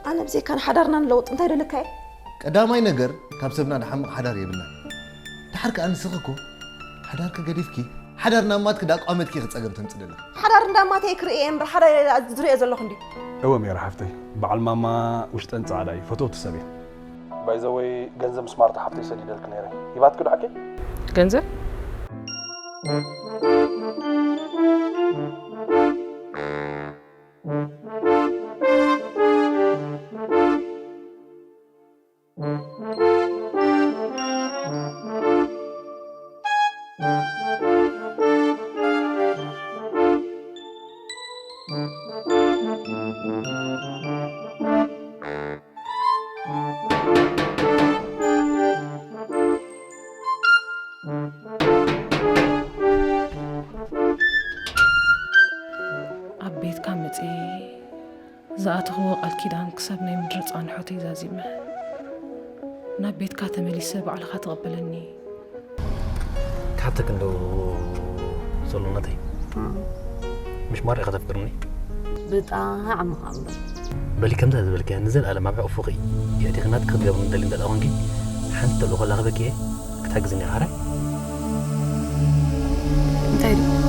ኣነ ብዘይካ ንሓዳርና ንለውጥ እንታይ ደለካ እየ? ቀዳማይ ነገር ካብ ሰብና ድሓምቕ ሓዳር የብልና። ድሓር ከኣ ንስኺ እኮ ሓዳርኪ ገዲፍኪ ሓዳር ናብ ማትኪ ዳቋመትኪ ክጸገም ተምጽእ ደለኺ። ሓዳር እንዳማተይ ክርኢ እየ እምበር ሓዳር ዝርእዮ ዘለኹ እንዲ። እወ ሜራ ሓፍተይ፣ በዓል ማማ ውሽጠን ጻዕዳ እዩ፣ ፈተውቲ ሰብ እዮም። ባይዘወይ ገንዘብ ምስ ማርታ ሓፍተይ ሰዲደልክ ነይረ። ሂባትክ ዶ ሓቂ? ገንዘብ ኣብ ቤትካ መጽየ ዝኣተኽዎ ቃል ኪዳን ክሳብ ናይ ምድሪ ጻንሖተይ ዛዚመ ናብ ቤትካ ተመሊሰ ባዕልኻ ተቐበለኒ። ክሓተክ እንዶ ሰሎናተይ፣ ምሽ ማር ኢኻ ተፍቅርኒ? ብጣዕሚ እምበር። በሊ ከምዛ ዝበልክያ ንዘለኣለም ኣብ ሕቑፉኺ የእቲኽናት ክትገብርኒ ደሊ እንተ ደኣ ኮንኪ፣ ሓንቲ ተልእኾ ላኽበኪ እየ፣ ክትሕግዝኒ ኢኻ ሓራይ? እንታይ ድዩ?